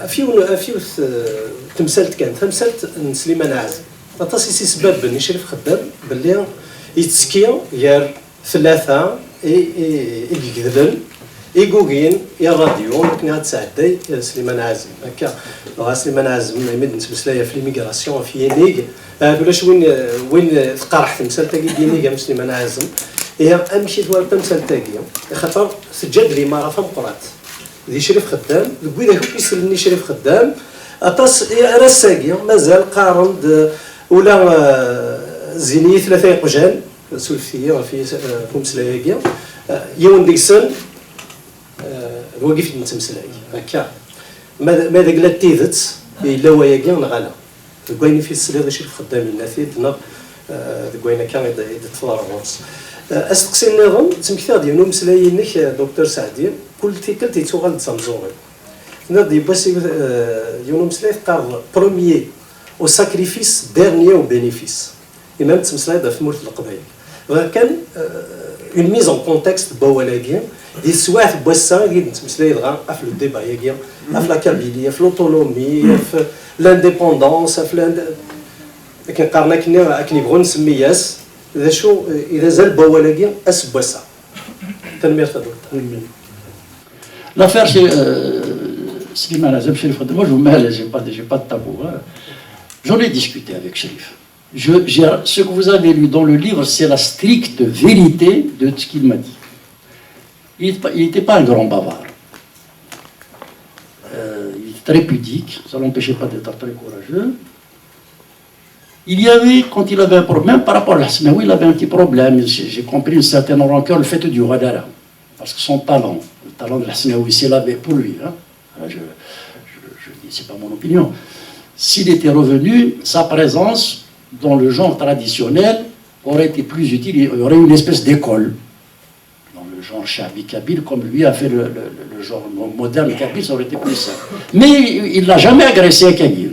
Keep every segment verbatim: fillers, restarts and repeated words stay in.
Ɣef yiwen, ɣef yiwet, eh, temsalt kan, tamsalt n Sliman Ɛazem. Aṭas i s-isebbaben i Crif Xeddam belli yettekki gar tlata i, i, i igedlen, i yugin i rradyu, akken ad tesɛedday, eh, Sliman Ɛazem. Akka, dɣa Sliman Ɛazem, imi d-nettmeslay ɣef l'immigration, ɣef yinig, eh, ulac win, eh, win, eh, tqerreḥ temsalt-agi n yinig am Sliman Ɛazem. Ihi, amek i twala tamsalt-agi? Axaṭer teǧǧa-d limaṛa tameqqrant di Crif Xeddam, deg widak akk isellen i Crif Xeddam, aṭas i, ar ass-agi mazal qqaren-d, ula, eh, zzin-iyi tlata yeqjan, surfet-iyi ɣef yis-, eh, ɣef umeslay-agi, eh, yiwen deg-sen, eh, d wagi i d-nettmeslay, akka. Ma, ma d agla n tidet, yella wayagi neɣ ala? Deg wayen i fi tesliḍ i Crif Xeddam yenna-t-id, neɣ, eh, deg wayen akka i d-, i d-teḍra ɣur-s? Eh, asteqsi nniḍen, ttmektiɣ-d yiwen umeslay-inek, eh, Docteur Saɛdi, kul tikkelt yettuɣal-d s amẓuɣi. Tenniḍ-d yiwwas, eh, yiwen umeslay teqqareḍ: premier au sacrifice, dernier au bénéfice. Imi nettmeslay-d ɣef tmurt n Leqbayel. Bɣiɣ kan, eh, une mise en contexte n wawal-agi, di teswiɛt n wass-a i d-nettmeslay dɣa ɣef le débat-agi, ɣef la Kabylie, ɣef l'autonomie, ɣef l'indépendance, ɣef l'inde-, akken qqaren akken, akken yebɣu nsemmi-yas, d acu, eh, i d azal n wawal-agi ass n wass-a. Tanemmirt a Docteur. L'affaire chez, euh, Slimane Azem, Chérif Khaddam, moi je vous mets à l'aise, j'ai pas, j'ai pas de tabou, hein. J'en ai discuté avec Chérif. Je, j'ai, ce que vous avez lu dans le livre, c'est la stricte vérité de ce qu'il m'a dit. Il n'était pas, il n'était pas un grand bavard. Euh, il était très pudique, ça ne l'empêchait pas d'être très courageux. Il y avait, quand il avait un problème par rapport à l'Hasnaoui, il avait un petit problème. J'ai, j'ai compris une certaine rancœur, le fait du Ghadara. Parce que son talent, le talent de l'Hasnaoui, s'il avait pour lui, hein, je, je, je dis, c'est pas mon opinion, s'il était revenu, sa présence dans le genre traditionnel aurait été plus utile, il y aurait une espèce d'école dans le genre shabi kabyle, comme lui a fait le, le, le genre mo-, moderne kabyle, ça aurait été plus simple. Mais il n'a jamais agressé un kabyle.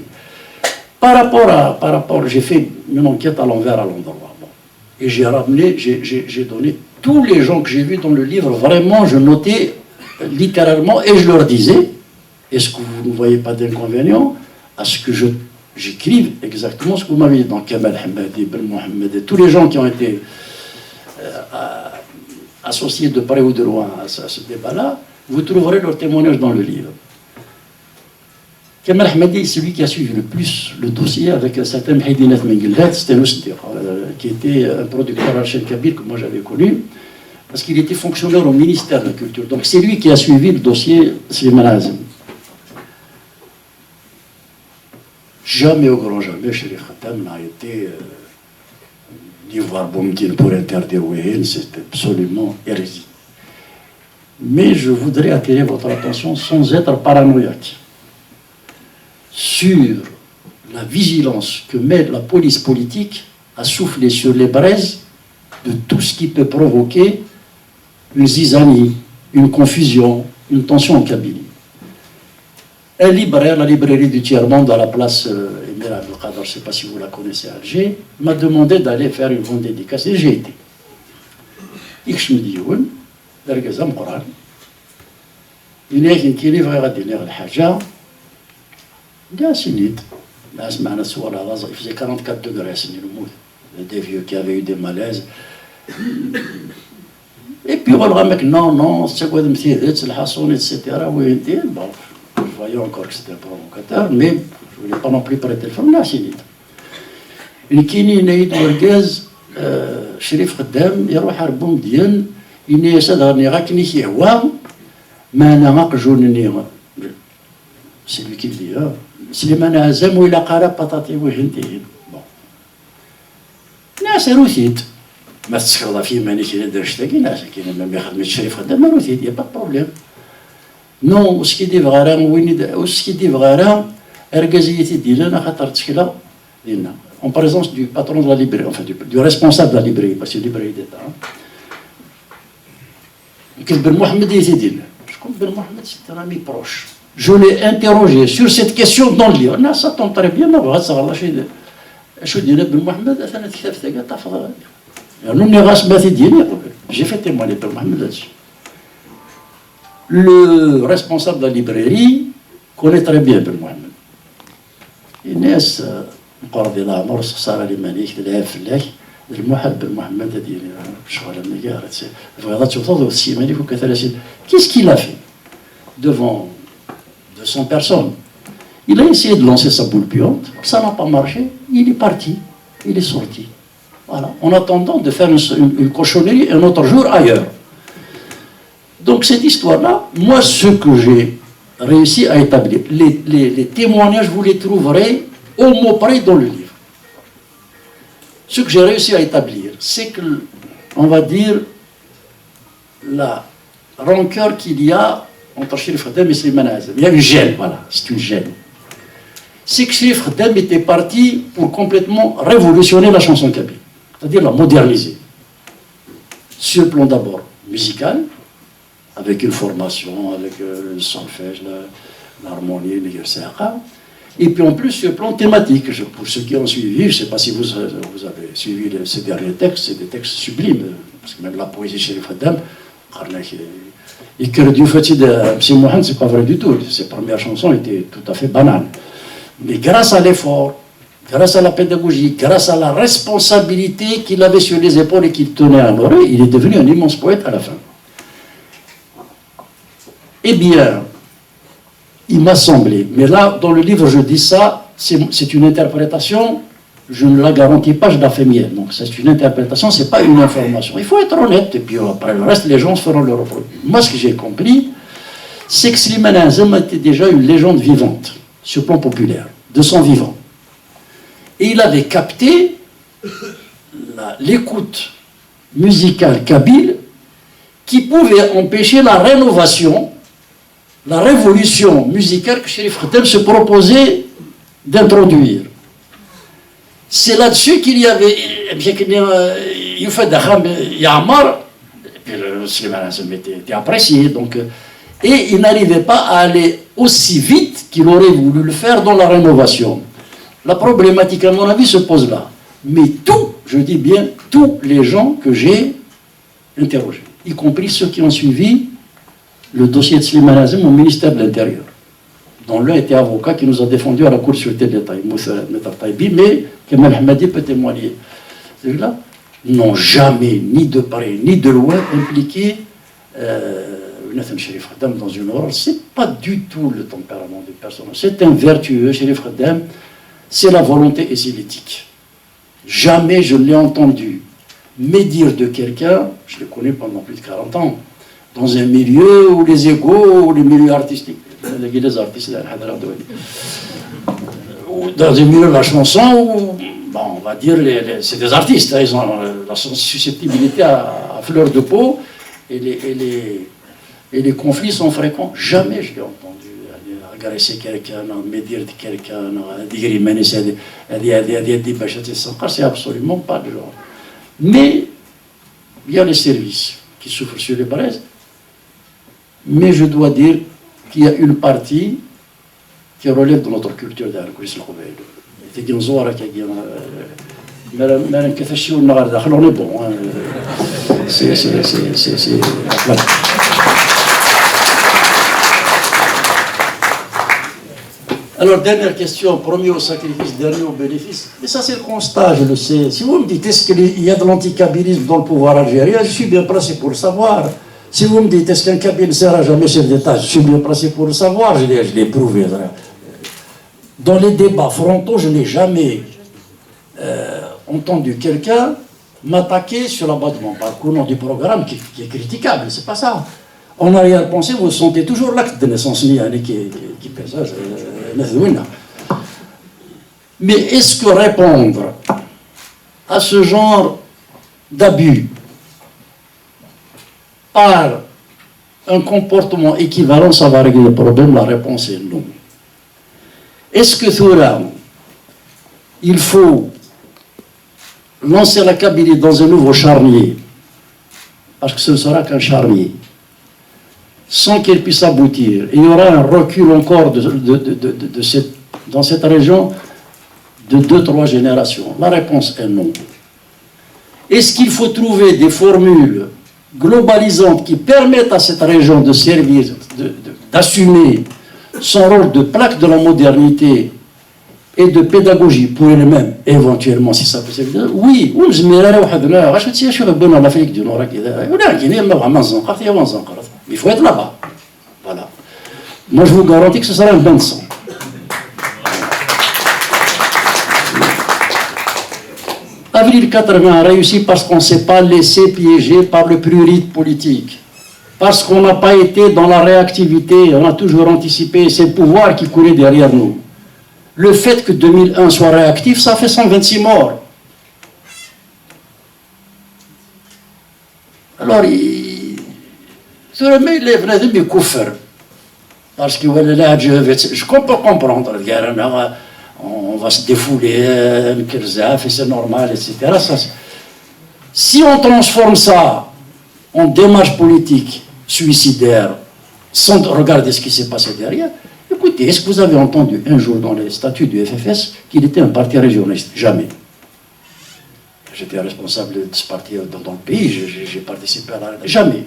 Par rapport à, par rapport, j'ai fait une enquête à l'envers, à l'endroit. Bon. Et j'ai ramené, j'ai, j'ai, j'ai donné tous les gens que j'ai vus dans le livre, vraiment, je notais littéralement et je leur disais, est-ce que vous ne voyez pas d'inconvénient à ce que je, j'écrive exactement ce que vous m'avez dit? Donc Kamal Hamadi, Ben Mohamed, et tous les gens qui ont été, euh, à-, associés de près ou de loin à ce, à ce débat-là, vous trouverez leur témoignage dans le livre. Kamal Hamadi, c'est lui qui a suivi le plus le dossier avec un certain Mehdi Nat Mengellat, c'était un Ousdir, euh, qui était un producteur à la chaîne kabyle que moi j'avais connu, parce qu'il était fonctionnaire au ministère de la Culture. Donc c'est lui qui a suivi le dossier Slimane Azem. Jamais, au grand jamais, Chérif Khaddam n'a été, euh, ni voir Boumediene pour interdire Wéhine, c'est absolument hérésie. Mais je voudrais attirer votre attention, sans être paranoïaque, sur la vigilance que met la police politique à souffler sur les braises de tout ce qui peut provoquer une zizanie, une confusion, une tension en Kabylie. Un libraire, la librairie du Tiers-Monde à la place, euh, Émir Abdelkader, je ne sais pas si vous la connaissez à Alger, m'a demandé d'aller faire une vente dédicace et j'ai été. Ikcem-d yiwen, d argaz ameqqran, yenna-yak: "Nekkini bɣiɣ ad d-iniɣ lḥaǧa." Nniɣ-as: "Ini-d." Nniɣ-as: "Meɛna twalaḍ, aẓ-, il faisait quarante-quatre degrés ass-nni, lmut." Des vieux qui avaient eu des malaises. Et puis, ɣur-ɣ amek: "Non, non, tettagadem tidet, lḥaṣun, et cetera." Oui, bon, je voyais encore que c'était un provocateur, mais je voulais pas non plus prêter le flanc, nniɣ-as: "Ini-d." Nekkini, yenna-yi-d urgaz, euh, Crif Xeddam, iruḥ ar Boumediene, yenna-yas: "Ad ɣniɣ akken i k-yehwa, meɛna aqjun-nni." C'est lui qui le dit, hein. "Slimane Azem, ur ilaq ara paṭaṭi wihin tihin." Bon. Nniɣ-as: "Aru-t-id. Ma tettekleḍ ɣef yiman-ik d annect-agi, nniɣ-as, akin, ma mi xedmet Crif Xeddam, aru-t-id, y a pas de problème." "Non, ur skiddibeɣ ara, win i d-, ur skiddibeɣ ara argaz i yi-t-id-yennan, axaṭer ttekleɣ dinna." En présence du patron de la librairie, enfin, du, du responsable de la librairie, parce que c'est une librairie d'État, hein. Nekk d Ben Mohamed i t-id-yennan. Comme Ben Mohamed, c'est un ami proche. Je l'ai interrogé sur cette question dans le livre. Nniɣ-as: "Ça tombe très bien, ma bɣiɣ ad teɣreḍ acu i d-, acu d-yenna Ben Mohamed, atan tektabt-agi, ad tafeḍ." Yernu nniɣ-as ma t-id-yini, j'ai fait témoigner Ben Mohamed là-dessus. Le responsable de la librairie connaît très bien Ben Mohamed. Yenna-yas, euh, meqqar di leɛmer, sexsar liman-ik, d lɛib fell-ak, d lmuḥal Ben Mohamed ad yili ccɣel am nnger. Tebɣiḍ ad tewteḍ, ur tessim iman-ik, ukatar asid. Qu'est-ce qu'il a fait devant deux cents personnes? Il a essayé de lancer sa boule puante, ça n'a pas marché, il est parti, il est sorti. Voilà, en attendant de faire une, une, une cochonnerie un autre jour ailleurs. Donc cette histoire-là, moi, ce que j'ai réussi à établir, les, les, les témoignages, vous les trouverez au mot près dans le livre. Ce que j'ai réussi à établir, c'est que, on va dire, la rancœur qu'il y a entre Chérif Khedem et Slimane Azem. Il y a une gêne, voilà, c'est une gêne. C'est que Chérif Khedem était parti pour complètement révolutionner la chanson kabyle, c'est-à-dire la moderniser. Sur le plan d'abord musical, avec une formation, avec, euh, le solfège, la- l'harmonie, l'exercice. Et puis en plus, sur le plan thématique, je- pour ceux qui ont suivi, je ne sais pas si vous, euh, vous avez suivi le- ces derniers textes, c'est des textes sublimes, parce que même la poésie chez les Fadam, Karnak, euh, et que du fait de M. Mohamed, c'est pas vrai du tout. Ses premières chansons étaient tout à fait banales. Mais grâce à l'effort, grâce à la pédagogie, grâce à la responsabilité qu'il avait sur les épaules et qu'il tenait à honorer, il est devenu un immense poète à la fin. Eh bien, il m'a semblé, mais là, dans le livre, je dis ça, c'est c'est une interprétation, je ne la garantis pas, je la fais mienne. Donc, c'est une interprétation, c'est pas une information. Il faut être honnête, et puis après le reste, les gens feront leur reproche. Moi, ce que j'ai compris, c'est que Slimane Azem était déjà une légende vivante, sur le plan populaire, de son vivant. Et il avait capté la- l'écoute musicale kabyle qui pouvait empêcher la rénovation, la révolution musicale que Chérif Khedem se proposait d'introduire. C'est là-dessus qu'il y avait, bien que, euh, Youfa Dakham Yamar, et puis le Slimane Azem était, était apprécié, donc, euh, et il n'arrivait pas à aller aussi vite qu'il aurait voulu le faire dans la rénovation. La problématique, à mon avis, se pose là. Mais tous, je dis bien tous les gens que j'ai interrogés, y compris ceux qui ont suivi le dossier de Slimane Azem au ministère de l'Intérieur, dont l'un était avocat qui nous a défendu à la Cour de sûreté de l'État, Moussa Maître Taïbi, mais Kamal Hamadi peut témoigner. Ceux-là n'ont jamais, ni de près, ni de loin, impliqué, euh, Nathan Chérif Khedem dans une horreur. C'est pas du tout le tempérament du personnage. C'est un vertueux, Chérif Khedem, c'est la volonté et c'est l'éthique. Jamais je ne l'ai entendu médire de quelqu'un, je le connais pendant plus de quarante ans, dans un milieu où les égos, où les milieux artistiques, les artistes, ou dans un milieu de la chanson où, bon, on va dire, les- les- c'est des artistes, hein, ils ont, euh, la sens- susceptibilité à, à fleur de peau, et les, et les, et les conflits sont fréquents. Jamais je l'ai entendu aller agresser quelqu'un, médire de quelqu'un, dire, mais c'est des, des, des, des, des, c'est absolument pas le genre. Mais il y a les services qui souffrent sur les braises, mais je dois dire qu'il y a une partie qui relève de notre culture de la Grèce, le Kovelo. C'est une zone qui est bien. Mais la question, on a la c'est c'est c'est c'est c'est la plate. Alors, dernière question, premier au sacrifice, dernier au bénéfice. Mais ça, c'est le constat, je le sais. Si vous me dites, est-ce qu'il y a de l'anticabilisme dans le pouvoir algérien, je suis bien placé pour le savoir. Si vous me dites, est-ce qu'un Kabyle ne sera jamais chef d'État, je suis bien placé pour le savoir, je l'ai je l'ai prouvé. Dans les débats frontaux, je n'ai jamais, euh, entendu quelqu'un m'attaquer sur la base de mon parcours, non, du programme qui, qui est critiquable, c'est pas ça. En arrière-pensée, vous sentez toujours l'acte de naissance, ni, ni, qui, qui, qui pèse, euh, Mais est-ce que répondre à ce genre d'abus par un comportement équivalent, ça va régler le problème? La réponse est non. Est-ce que ثورة, il faut lancer la Kabylie dans un nouveau charnier, parce que ce ne sera qu'un charnier, sans qu'elle puisse aboutir? Il y aura un recul encore de, de, de, de, de cette, dans cette région de deux, trois générations. La réponse est non. Est-ce qu'il faut trouver des formules globalisantes qui permettent à cette région de servir, de, de, d'assumer Son rôle de plaque de la modernité et de pédagogie pour elle-même, éventuellement, si ça peut servir. Oui, ur nezmir ara weḥd-neɣ, acu tt-, acu ɣ-wwin ɣer l'Afrique du Nord, ula d nekk ma bɣa ma nzenqer, tiyawa nzenqer. Il faut être là-bas. Voilà. Moi, je vous garantis que ce sera un bain de sang. Avril quatre-vingts a réussi parce qu'on ne s'est pas laissé piéger par le prurit politique. Parce qu'on n'a pas été dans la réactivité, on a toujours anticipé, c'est le pouvoir qui courait derrière nous. Le fait que deux mille un soit réactif, ça fait cent vingt-six morts. Alors, il... tura ma yella bnadem ikuffer. Parce que voilà, là, je, vais- je peux comprendre, on va se défouler, euh, et c'est normal, et cetera. Ça, c'est- si on transforme ça en démarche politique suicidaire, sans regarder ce qui s'est passé derrière, écoutez, est-ce que vous avez entendu un jour dans les statuts du F F S qu'il était un parti régionaliste ? Jamais. J'étais responsable de ce parti dans, dans le pays, j'ai- j'ai j'ai participé à la... Jamais.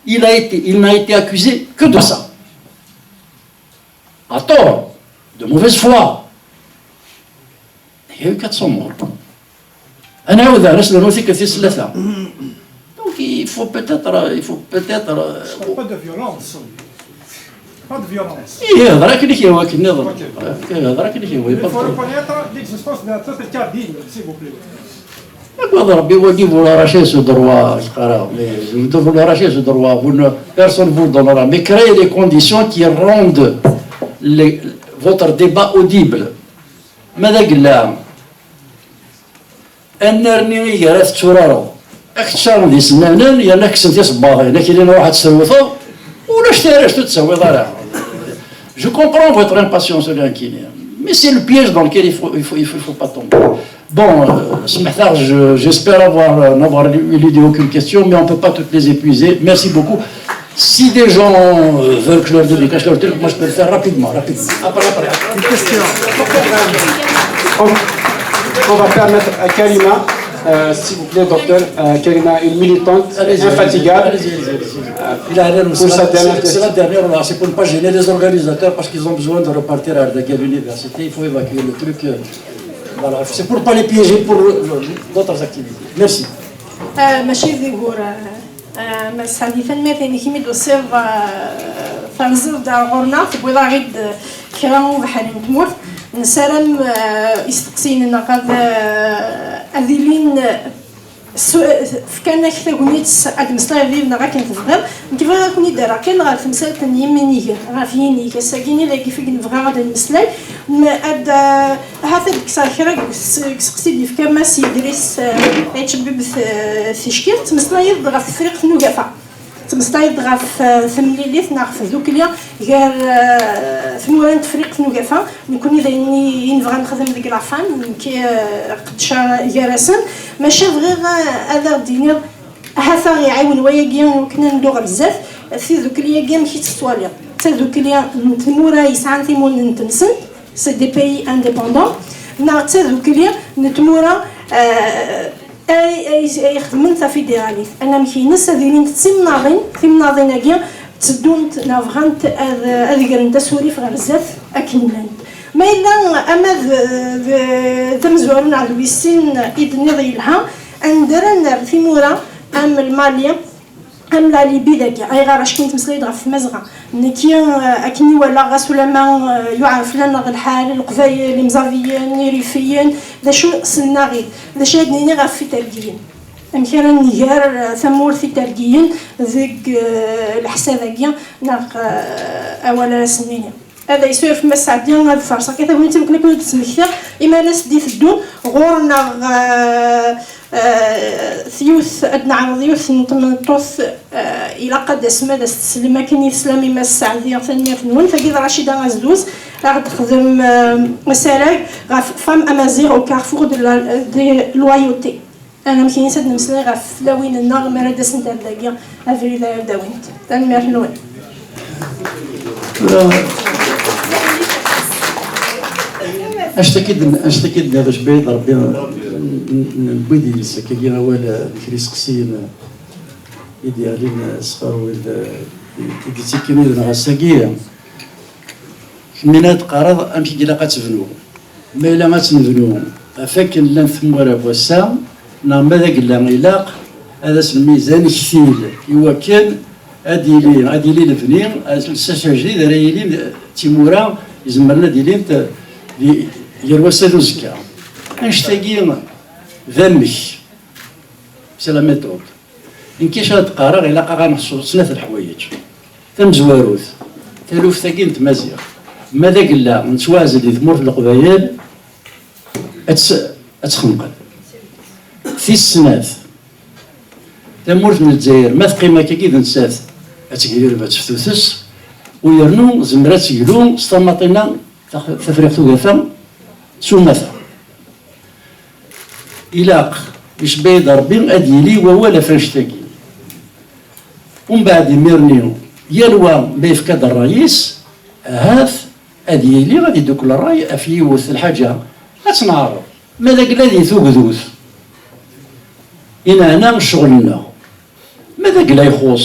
Il a été, il n'a été accusé que de ça. À tort, de mauvaise foi. Il y a eu quatre cents morts. أنا أعود على سنة نوثيك في ثلاثة. Donc il faut peut-être, il faut peut-être. Je parle pas de violence. Pas de violence. إيه، هضرة كليك يا واكي نظر. إيه، هضرة كليك يا واكي. Il faut reconnaître l'existence d'un peuple kabyle, s'il vous plaît. هذا ربي واقف ولا راه شي سو دروا، شقرا، mais je vous donne la rache, ce droit, vous ne, personne vous le donnera. Mais créez les conditions qui rendent les, votre débat audible. ماذا قلنا؟ أن نرني يا راه تتشورارو. أكتشار دي سنانن، يا نكسن تيس باغي، لكن أنا واحد سروثو، ولا اشتريش تتسوي ضرع. Je comprends votre impatience, l'inquiétude. Mais c'est le piège dans lequel il faut, il faut, il faut, il faut pas tomber. Bon, euh, سمحتها, je- j'espère avoir, euh, n'avoir éludé aucune question, mais on ne peut pas toutes les épuiser. Merci beaucoup. Si des gens euh, veulent que je leur dise des questions, moi je peux le faire rapidement, rapidement. Après, après. Une question. On, on va permettre à Karima, euh, s'il vous plaît, docteur, euh, Karima, une militante Allez-y, infatigable. Allez-y, allez-y, allez-y. Il a rien, Pour sa c'est dernière c'est- c'est question. La dernière, on a- c'est pour ne pas gêner les organisateurs parce qu'ils ont besoin de repartir à l'université. Il faut évacuer le truc. Euh, voilà, c'est pour pas les piéger pour le- le- d'autres activités. Merci. آه، ماشي ذي غور آه، آه، ما سعدي ثانميرت انك ميد وصير آه، تنزل دار غورنا تبوي ضاغد كرا وبحرين تموت نسالم آه، يستقسين نقد آه، اذيلين فكان كتاكونيت اد مسلاي ديالنا غا كنت تبغيض. كيف غا كوني دارا كان غا تمسالت نيمينيغ غا فينيغ ساكيني لا كيف نبغى غا نمسلاي. هذا كسر كرا سقسي ديف كما سي دريس يتشبب في شكيل تمسلاي غا في فريق نوقفه. تمسلاي غا في تمليليت ناغ في ذوكليا غير ثموران فريق نوقفه. نكوني دايني نبغى نخدم ديك لافان كي قدشا غير اسم ماشي بغيغ هذا دينيغ هذا يعاون وياكي وكنا ندوغ بزاف. في ذوك لياكي ماشي تستوالي حتى ذوك ليا نتمورا يسعان ثيمون نتنسن سي دي بيي انديبوندون. نا حتى ذوك ليا نتمورا آه، اي اي اي خدمن تا فيدراليت انا مكينس هذين تسمناضين تمناضين اكيا تسدونت نافغانت اذ اذ قرنت اسوري في غرزات اكننت. ما الا اما ذ- ذ- ذ مزورون على الويسين اذ نضي لها اندرن ثيمورا ام المالي ام لا ليبي ذاكي اي غير اش كنت مسليد غف مزغه. نكي اكني ولا غاس ولا ما يعرف لنا الحال القبايل المزافيين الريفيين ذا شو سناغي ذا شاد نيني غف في ترقيين. Amek ara nnger tamurt idergiyen deg lḥsab-agi neɣ awal ara s-nini. Ad yessuref Mass Sɛdi ad farṣeɣ kra tagnit i wakken ad ken-id-smektiɣ imalas d-iteddun ɣur-neɣ. Yiwet ad neɛreḍ yiwet n tmeṭṭut ilaq ad d-tasem ad as-teslem akken i teslam i Mass Sɛdi. Tanemmirt-nwen. Tagi d Racida Azduz ad aɣ-d-texdem asarag ɣef Femme Amaziɣ au carrefour de la de loyauté. Anamek-ines ad nemmeslay ɣef tlawin-nneɣ mi ara d-asent ar dagi abrid ara d-awint. Tanemmirt-nwen. Anect-agi d-nniḍ acbayt Rebbi n wid yels akkagi awal n kra iseqsiyen i d-yeɣlin sɣur wid I yettekkin yid-neɣ ass-agi, kemmini ad d-teqqareḍ amek i ilaq ad tebnu. Ma yella ad tt-nebnu ɣef wakken llant tmura n wass-a, neɣ ma d agella ilaq ad as-nmizan ktil i wakken ad yili, ad yili lebni, ad s-, ajdid ara yilin d timura izemren ad ilint di, gar wass-a d uzekka. Annect-agi d amek, c'est la méthode. Nekk acu ara d-qqareɣ, ilaq-aɣ ad neḥṣu snat leḥwayeǧ. Tamezwarut, taluft-agi n tmaziɣt, ma d agella nettwaɛzel di tmurt n Leqbayel, ad tt-, ad tt-xenqen. Tis snat, tamurt n Lezzayer ma teqqim akkagi d nettat, ad teglileb, ad teftutes, u yernu tezmer ad teglu s tamaṭi-nneɣ, tax-, Tafriqt Ugafa s umata. Ilaq, icebba-yi-d Rebbi, ad yili wawal ɣef annect-agi. Umbeɛd imir-nni, yal wa ma yefka-d ṛṛay-is, ahat ad yili ad iddukel ṛṛay ɣef yiwet lḥaǧa, ad tt-neɛreḍ. Ma d agella di tugdut, i neɛna ccɣel-nneɣ. Ma d agella ixuṣ,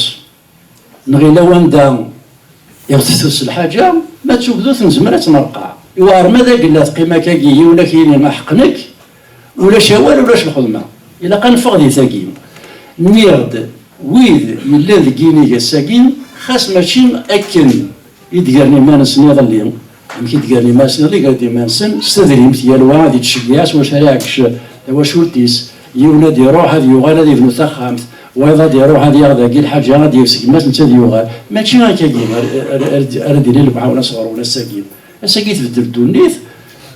neɣ yella wanda i ɣ-teftus lḥaǧa, ma d tugdut nezmer ad tt-nerqeɛ. Iweɛer ma d agella teqqim akkagi, yiwen ad k-yini aḥeqq nekk, ulac awal, ulac lxedma. Ilaq ad neffeɣ di tagi. Nniɣ-d, wid yellan deg yinig ass-agi, xas mačči akken i d-gren iman-nsen iḍelli, amek i d-gren iman-nsen iḍelli, gren iman-nsen s tadrimt, yal wa ad ittceggiɛ s wacu ara iɛeggec tawacult-is, yiwen ad iruḥ ad yuɣal ad ibnu taxxamt, wayeḍ ad iruḥ ad yaɣ dagi lḥaǧa, ad yefs gma-s, netta ad yuɣal. Mačči akkagi ara, ara, ara, ara d-yili lemɛawna sɣur-wen ass-agi. Ass-agi tbeddel ddunit,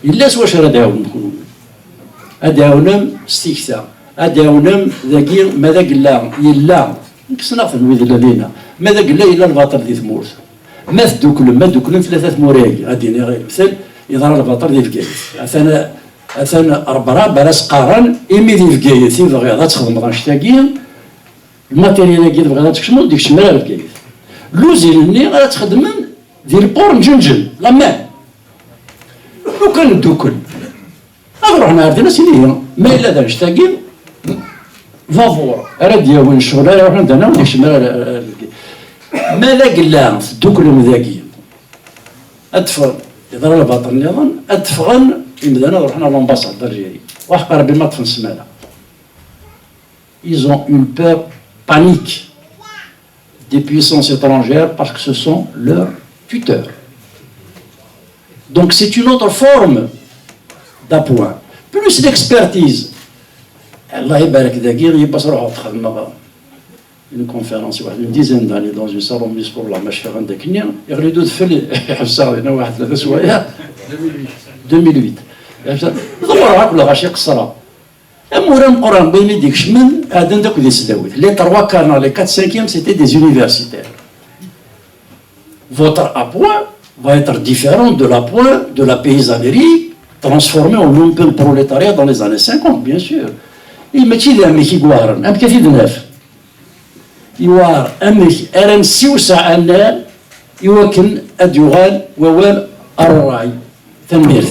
yella s wacu ara d-ɛawnen kunwi. Ad d-ɛawnem s tikta, ad d-ɛawnem dagi, ma d agella yella, kksen-aɣ-ten wid llan dinna, ma d agella yella lbaṭel di tmurt. Ma tedduklem, ma dduklen tlata tmura-agi, ad d-iniɣ i lemtel, yeḍra lbaṭel di Bgayet. Atan, atan rebrab ara s-qqaren, imi di Bgayet i tebɣiḍ ad txedmeḍ annect-agi, lmatéryel-agi tebɣiḍ ad tkecmeḍ, ur d-ikcem ara ar Bgayet. Luzin-nni ara txedmem di lport n Ǧenǧen, la mer. Lukan neddukel, ad ruḥen ar din, ad s-inihi, ma yella d annect-agi, vabour ara d-yawin ccɣel, ara ruḥen d anaw, ur d-ikcem ara ar, ar, ar Bgayet. Ma d agella tedduklem dagi, ad teffɣen, yeḍra lbaṭel nniḍen, ad d-ffɣen imdanen ad ruḥen ar l'ambassade d'Algérie. Waḥqa Rebbi ma ṭṭfen ssmana. Ils ont une peur panique des puissances étrangères parce que ce sont leurs tuteurs. Donc c'est une autre forme d'appoint. Plus d'expertise. Allah ibarek dagi, yiwwas ruḥeɣ xedmeɣ une conférence, واحد une dizaine d'années dans une salle en plus pour la machine عندك هنا, يغلي دود في اللي يحبسها لنا واحد ثلاثة سوايع. deux mille huit. Ḍewreɣ akk lɣaci qeṣṣreɣ. Amur ameqqran n wayen i d-ikecmen, ɛeddan-d akk di tesdawit. Les trois quarts neɣ les quatre cinquièmes, c'était des universitaires. Votre appoint va être différent de l'appoint de la paysannerie transformée en lumpenprolétariat dans les années cinquante, bien sûr. I mačči d amek i iweɛren, amek ad t-id-naf? Iweɛer amek ara nsiwseɛ annar i wakken ad d-yuɣal wawal ar ṛṛay. Tanemmirt.